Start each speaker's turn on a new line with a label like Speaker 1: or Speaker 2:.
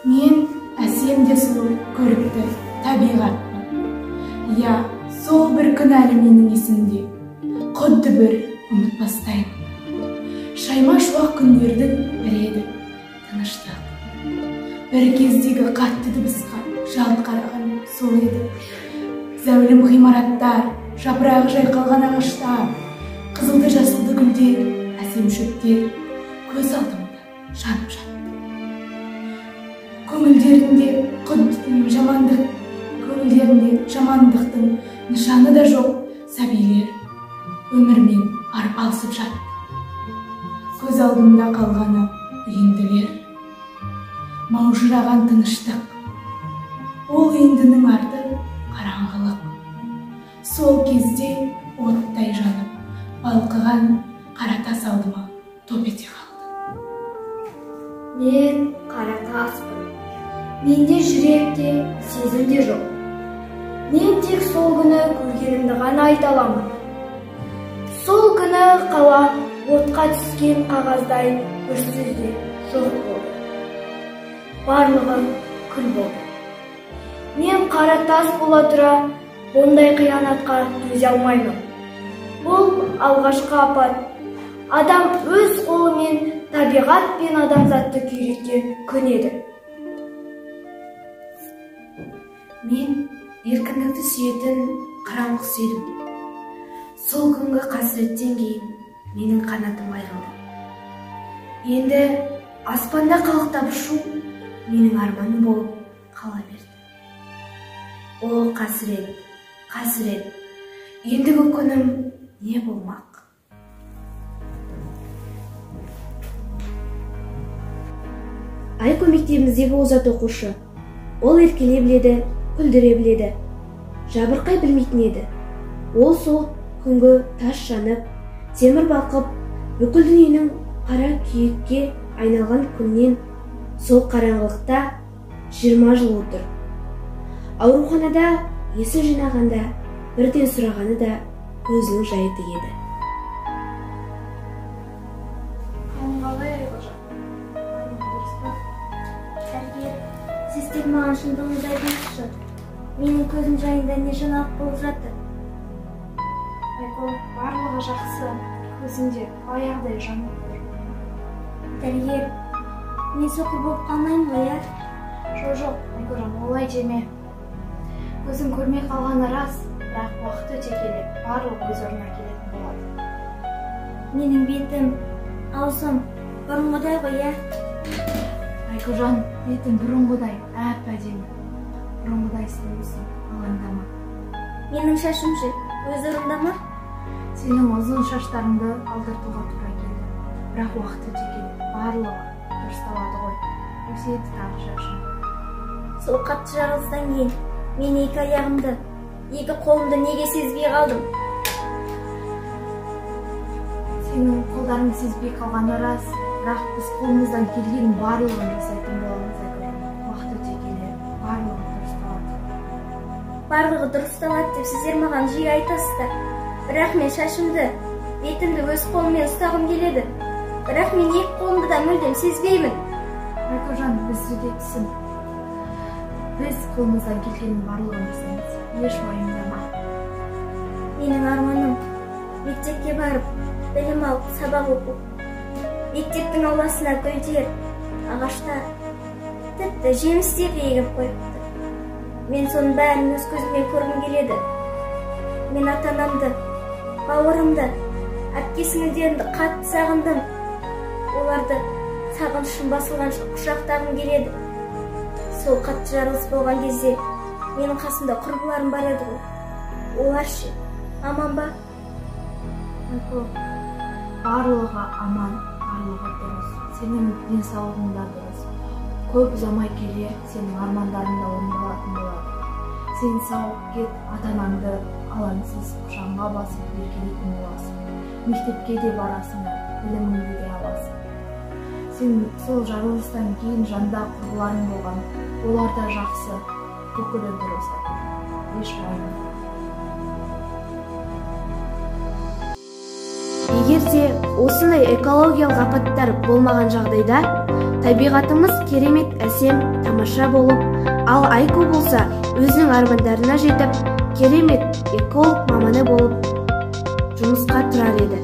Speaker 1: Мен әсем де сұлу көрікті табиғатпын. Иә, сол бір күн әлі менің есімде, құдды бір ұмытпастаймын. Шайма шуақ күндердің бірі еді, тыныштық. Бір кездегі қатты дыбысқа жалт қараған сол еді. Зәулім ғимараттар, жапырағы жайқалған ағаштар, қызылды жасылды гүлдер, әсем шөптер көз алдымда жанып жатты. Көңілдерінде жамандық, көңілдерінде жамандықтың нышаны да жоқ сәбилер өмірмен арпалысып жатты. Көз алдымда қалғаны үйінділер, маужыраған тыныштық. Ол үйіндінің арты қараңғылық. Сол кезде оттай жанып, балқыған қара тас алдыма топ ете қалды.
Speaker 2: Мен қара таспын. Менде жүрек те, сезім де жоқ. Мен тек сол күні көргенімді ғана айта аламын. Сол күні қала отқа түскен қағаздай бір сөзде жоқ болды. Барлығы күл болды. Мен қара тас бола тұра бұндай қиянатқа төзе алмаймын. Бұл алғашқы апат. Адам өз қолымен табиғат пен адамзатты күйреткен күн еді.
Speaker 3: Мен еркіндікті сүйетін қыран құс едім. Сол күнгі қасіреттен кейін менің қанатым айырылды. Енді аспанда қалықтап ұшу менің арманым болып қала берді. О, қасірет, қасірет, ендігі күнім не болмақ?
Speaker 4: Айко мектебіміздегі озат оқушы. Ол еркелей біледі, күлдіре біледі. Жабырқай білмейтін еді. Ол сол күнгі тас жанып, темір балқып, бүкіл дүниенің қара күйікке айналған күннен сол қараңғылықта 20 жыл отыр. Ауруханада есі жинағанда бірден сұрағаны да көзінің жайты еді.
Speaker 5: Қалай Айқожан? Дұрыс па?
Speaker 6: Дәрігер, сіз тек маған шындығыңызды айтыңызшы. Менің көзім жайында не жаңалық болып жатыр?
Speaker 5: Айко, барлығы жақсы. Көзінде баяғыдай жанып тұр.
Speaker 6: Дәрігер, мен соқыр болып қалмаймын ғой, ә?
Speaker 5: Жоқ, Айкожан, олай деме. Көзің көрмей қалғаны рас, бірақ уақыт өте келе барлығы өз орнына келетін болады.
Speaker 6: Менің бетім, аузым бұрынғыдай ғой, ә?
Speaker 5: Айкожан, бетің бұрынғыдай әп-әдемі. Бұрынғыдай сұлусың, алаңдама.
Speaker 6: Менің шашым ше, өз орнында ма?
Speaker 5: Сенің ұзын шаштарыңды алдыртуға тура келді. Бірақ уақыт өте келе барлығы дұрысталады ғой. Өседі тағы шашың.
Speaker 6: Сол қатты жарылыстан кейін мен екі аяғымды, екі қолымды неге сезбей қалдым?
Speaker 5: Сенің қолдарың сезбей қалғаны рас, бірақ біз қолымыздан келген барлығын жасайтын боламыз, Айкожан. Уақыт өте келе барлығы дұрысталады.
Speaker 6: Барлығы дұрысталады деп сіздер маған жиі айтасыздар. Бірақ мен шашымды, бетімді өз қолыммен ұстағым келеді. Бірақ мен екі қолымды да мүлдем сезбеймін.
Speaker 5: Айкожан, бізді де түсін. Біз қолымыздан келгеннің барлығын жасаймыз. Еш уайымдама.
Speaker 6: Менің арманым мектепке барып, білім алып, сабақ оқу. Мектептің ауласына гүлдер, ағаштар, тіпті жемістер де егіп қойыпты. Мен соның бәрін өз көзіммен көргім келеді. Мен ата-анамды, бауырымды, әпке-сіңілдерімді қатты сағындым. Оларды сағынышым басылғанша құшақтағым келеді. Сол қатты жарылыс болған кезде менің қасымда құрбыларым бар еді ғой. Олар ше, аман ба?
Speaker 5: Айко, барлығы аман, барлығы дұрыс. Сенің денсаулығың да дұрыс. Көп ұзамай келе сенің армандарың да орындалатын болады. Сен сауығып кет, ата-анаңды алаңсыз құшағыңа басып еркелейтін боласың. Мектепке де барасың, біліміңді де аласың. Сен сол жарылыстан кейін жанда құрбыларың болған, олар да жақсы, бүкілі дұрыс, еш уайымдама.
Speaker 4: Егер де осындай экологиялық апаттар болмаған жағдайда, Табиғатымыз керемет әсем, тамаша болып, ал Айко болса өзінің армандарына жетіп, керемет эколог маманы болып жұмысқа тұрар еді.